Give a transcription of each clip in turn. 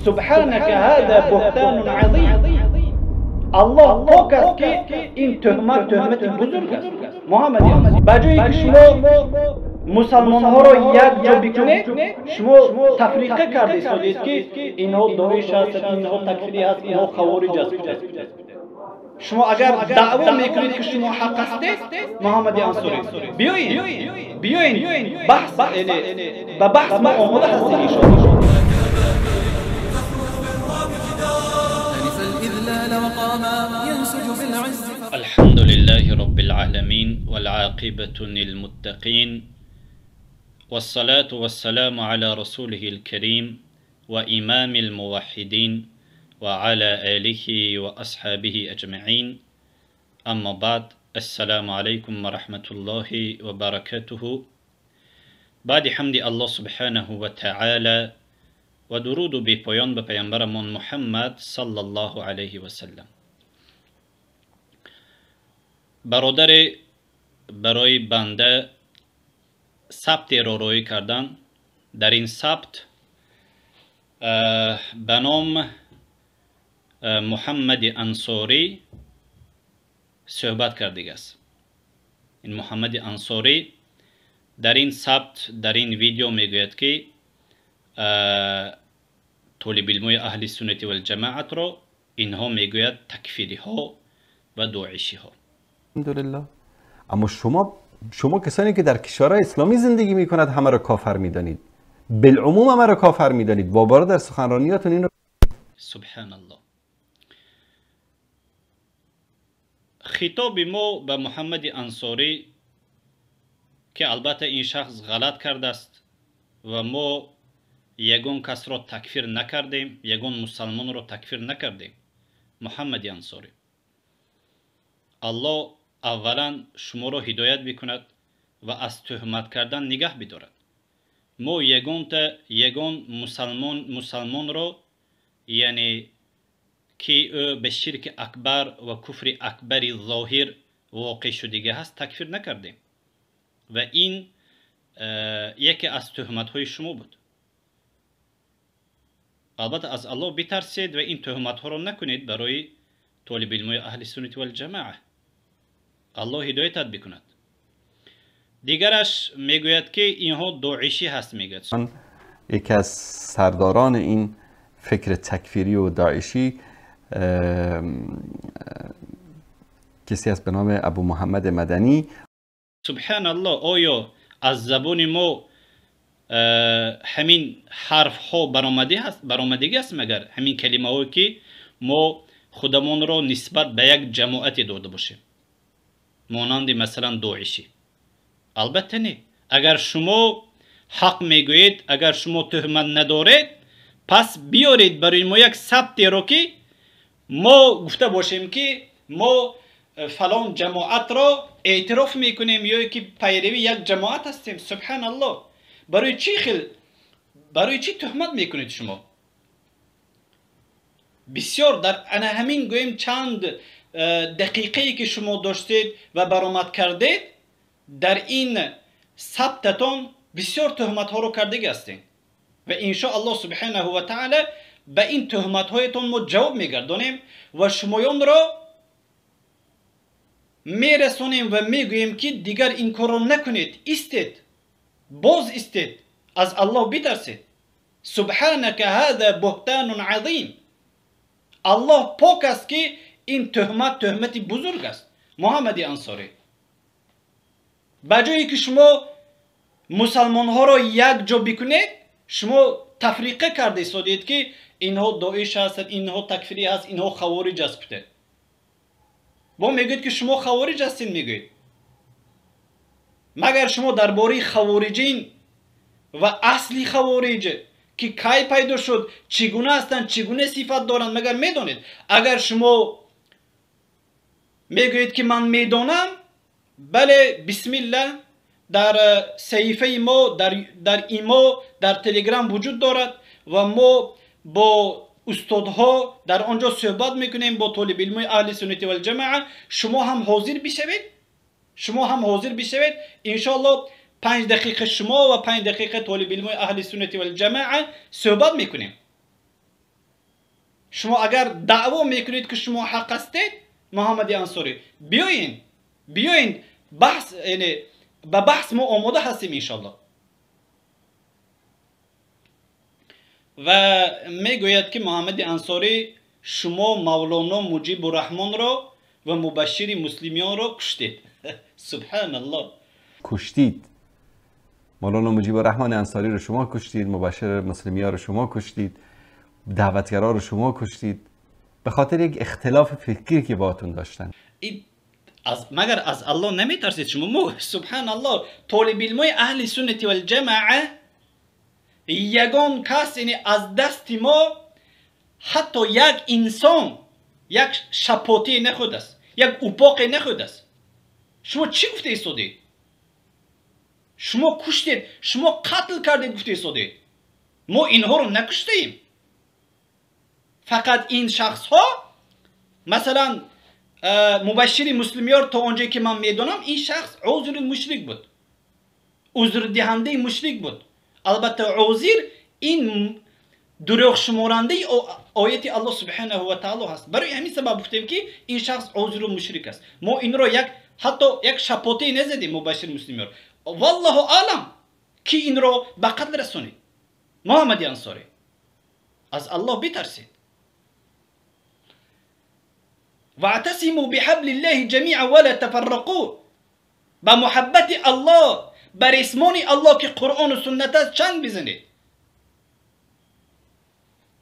سبحانك هذا بهتان عظیم. الله پاک است که این تهمت تهمت بزرگ است. محمد به جایی که شما مسلمان ها را یک جا بکنید، شما تفریقه کرده سادید که اینها داعش هست، اینها تکفیری هست، اینها خوارج هست. شما اگر دعوا میکنید که شما حق هستید، محمد انصاری بیاین بیاین بحث، به بحث ما آماده هستیم ان شاء. الحمد لله رب العالمين والعاقبة للمتقين والصلاة والسلام على رسوله الكريم وإمام الموحدين وعلى آله وأصحابه أجمعين. أما بعد، السلام عليكم ورحمة الله وبركاته. بعد حمد الله سبحانه وتعالى و درود بی پایان به پیامبرمان محمد صلی الله علیه و سلم. برادر برای بنده ثبت را روی کردن، در این ثبت به نام محمد انصاری صحبت کرده است. این محمد انصاری در این ثبت، در این ویدیو میگوید که طالب علمای اهل سنت و الجماعت را اینها میگوید تکفیری ها و داعشی ها. الحمدلله. اما شما کسانی که در کشورهای اسلامی زندگی میکند همه را کافر میدانید، بالعموم همه را کافر میدانید. بابا در سخنرانیاتون اینو سبحان الله. خطاب ما به محمد انصاری که البته این شخص غلط کرده است و ما یگان کس را تکفیر نکردیم، یگان مسلمان را تکفیر نکردیم. محمد انصاری، الله اولا شما را هدایت بکند و از تهمت کردن نگه بدارد. ما یگان مسلمان را، یعنی که او به شرک اکبر و کفر اکبر ظاهر واقع شدگی هست، تکفیر نکردیم و این یکی از تهمت های شما بود. البته از الله بترسید و این تهمت ها را نکنید برای طالب علمای اهل سنت و الجماعه. الله هدایتت بکند. دیگرش میگوید که اینها داعشی هست. میگوید یکی از سرداران این فکر تکفیری و داعشی کسی است به نام ابو محمد مدنی. سبحان الله. آیا از زبان ما همین حرف ها برآمدگی است؟ مگر همین کلمه هایی که ما خودمان را نسبت به یک جماعت داده باشیم، مانند مثلا داعشی؟ البته نه. اگر شما حق میگویید، اگر شما تهمت ندارید، پس بیارید برای ما یک ثبتی را که ما گفته باشیم که ما فلان جماعت را اعتراف میکنیم یا که پیروی یک جماعت هستیم. سبحان الله. برای چی برای چی تهمت میکنید شما؟ بسیار در انا همین گویم چند دقیقه که شما داشتید و برآمد کردید، در این ثبتتان بسیار تهمت ها رو کرده هستید و ان شاء الله سبحانه و تعالی به این تهمت هایتان ما جواب میگردانیم و شمایان را میرسونیم و میگوییم که دیگر این کار را نکنید، ایستید، باز ایستید، از الله بترسید. سبحانك هذا بهتان عظیم. الله پاک است که این تهمت تهمت بزرگ است. محمد انصاری، به جایی که شما مسلمان ها را یک جا بکنید، شما تفریقه کرده سادید که اینها داعش هست، اینها تکفیری هست، اینها خوارج هست. با میگوید که شما خوارج هستین. میگوید مگر شما درباره خوارجین و اصلی خوارج که کی پیدا شد، چگونه هستند، چگونه صفت دارند، مگر میدانید؟ اگر شما میگویید که من میدانم، بله بسم الله، در صحیفه ما در ایما در تلگرام وجود دارد و ما با استادها در آنجا صحبت میکنیم، با طالب علم اهل سنت و الجماعه. شما هم حاضر بشوید، شما هم حاضر بشوید. ان شاء الله 5 دقیقه شما و 5 دقیقه طالب علم اهل سنت و الجماعه صحبت میکنیم. Шумо агар даъво мекунед, ки шумо ҳақ ҳастед, Муҳаммади Ансорӣ, биёин, биёин баҳс, яъне ба баҳс мо омода ҳастем иншаллоҳ. Ва мегӯяд, ки Муҳаммади Ансорӣ, шумо Мавлоно Муҷибурраҳмонро ва Мубашшири Муслимиёнро куштед. Субҳаналлоҳ. Куштид. مولانا مجیب الرحمن انصاری رو شما کشتید، مبشر مسلمی ها رو شما کشتید، دعوتگرا رو شما کشتید، به خاطر یک اختلاف فکری که باهاتون داشتن. از مگر از الله نمیترسید شما؟ مو سبحان الله، طالب علمای اهل سنت و الجماعه یگان کس، یعنی از دست ما حتی یک انسان یک شپاتی نخود است، یک اپاق نخود است. شما چی گفته ایستادید؟ شما کشتید، شما قتل کردید گفته ایستادید. ما اینها رو نکشتیم. فقط این شخص ها، مثلا مبشر مسلمیار تا آنجایی که من میدانم این شخص عذر مشرک بود، عذر دهنده مشرک بود. البته عذر این دروغ شمارنده آیت الله سبحانه و تعالی هست. برای همین سبب گفتیم که این شخص عذر مشرک است. ما این رو یک حتی یک شپاته نزدیم مبشر مسلمیار. والله اعلم کی این رو به قتل رسونید. محمد انصاری، از الله بترسید. واعتصموا بحبل الله جمیعا ولا تفرقوا. با محبت الله، بر اسمان الله که قرآن و سنت است چند بزنید.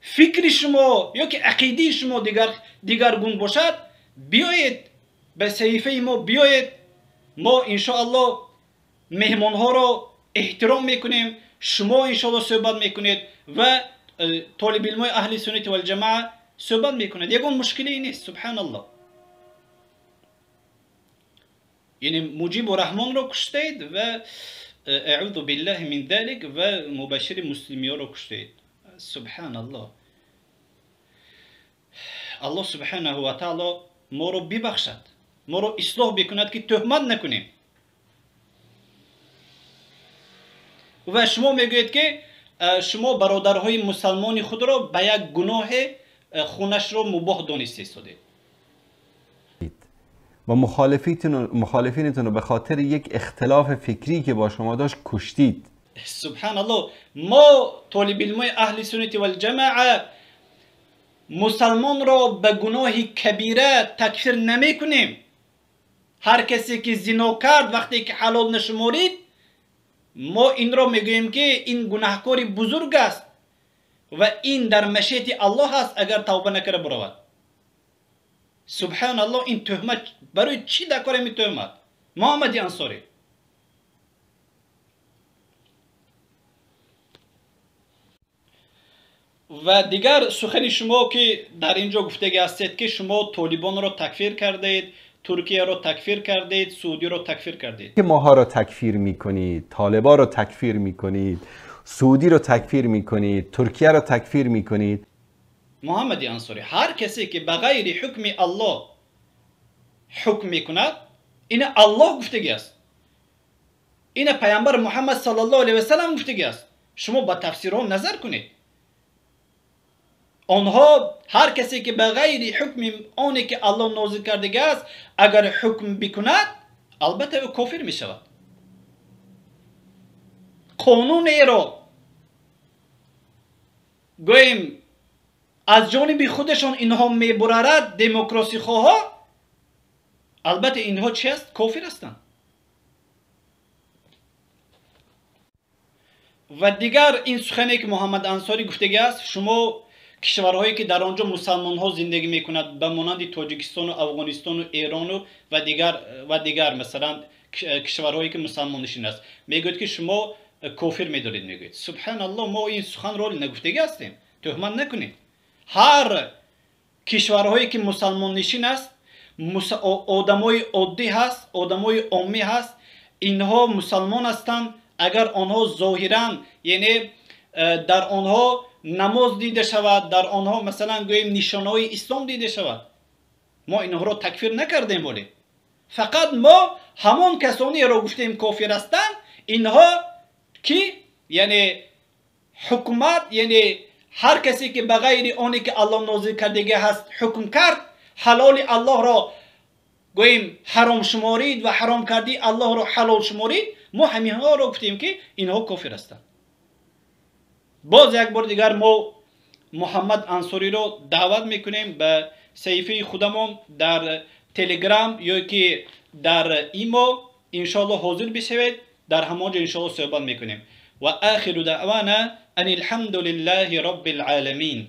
فکر شما یا که عقیده شما دیگرگون باشد، بیایید به صحیفه ما، بیایید ما انشاءالله مهمانها را احترام میکنیم، شما انشاءالله صحبت میکنید و طالب علمای اهل سنت و الجماعه صحبت میکنید، یگان مشکلی نیست. سبحان الله. یعنی مجیب الرحمن را کشتید و اعوذ بالله من ذلك و مبشر مسلمی را کشتید. سبحان الله. الله سبحانه و تعالی ما رو ببخشد، ما رو اصلاح بکند که تهمت نکنیم. و شما میگویید که شما برادرهای مسلمان خود را به یک گناه خونش را مباح دانسته ایستادید و مخالفینتون رو به خاطر یک اختلاف فکری که با شما داشت کشتید. سبحان الله. ما طالب علمای اهل سنت و الجماعه مسلمان را به گناه کبیره تکفیر نمی کنیم. هر کسی که زنا کرد وقتی که حلال نشمارید، ما این را میگوییم که این گناهکار بزرگ است و این در مشیت الله است اگر توبه نکرده برود. سبحان الله. این تهمت برای چی در کار می تهمت محمد انصاری؟ و دیگر سخن شما که در اینجا گفتگی هستید که شما طالبان را تکفیر کردید، ترکیه را تکفیر کردید، سعودی را تکفیر کردید. که ماها را تکفیر میکنید، طالبان را تکفیر میکنید، سعودی را تکفیر میکنید، ترکیه را تکفیر میکنید. محمد انصاری، هر کسی که به غیر حکم الله حکم میکند، این الله گفتگی است، این پیامبر محمد صلی الله علیه و سلم گفتگی است. شما با تفسیرها نظر کنید. آنها هر کسی که به غیر حکم آنی که الله نازل کرده است اگر حکم بکند، البته او کافر می شود. قانون را گوییم از جانب خودشان اینها میبرارد، دموکراسی خواه، البته اینها چی است؟ کافر هستند. و دیگر این سخنی که محمد انصاری گفتگی است، شما کشورهایی که در آنجا مسلمان ها زندگی میکند به مانند تاجیکستان و افغانستان و ایران و دیگر مثلا کشورهایی که مسلمان نشین است، میگوید که شما کافر میدارید. میگوید سبحان الله. ما این سخن را نگفتگی هستیم، تهمت نکنید. هر کشورهایی که مسلمان نشین است، آدمای عادی هست، آدمای عامی هست، اینها مسلمان هستند. اگر آنها ظاهرا یعنی در آنها نماز دیده شود، در آنها مثلا گوییم نشانهای اسلام دیده شود، ما اینها را تکفیر نکردیم. ولی فقط ما همان کسانی را گفتیم کافر هستند، اینها که یعنی حکومت یعنی Ҳар касе ки ба ғайри оне ки Аллоҳ нозил кардагӣ ҳаст ҳукм кард, ҳалоли Аллоҳро гӯем ҳаром шуморид ва ҳаром кардии Аллоҳро ҳалол шуморид, мо ҳаминҳоро гуфтем, ки инҳо кофир ҳастанд. Боз як бор дигар мо Муҳаммад Ансориро даъват мекунем ба саҳифаи худамон дар Телеграм ё ки дар Имо. Иншоалло ҳозир бишавед, дар ҳамон ҷо иншоалло суҳбат мекунем. Ва охиру даъвана ан алҳамду лиллаҳи роббил оламин.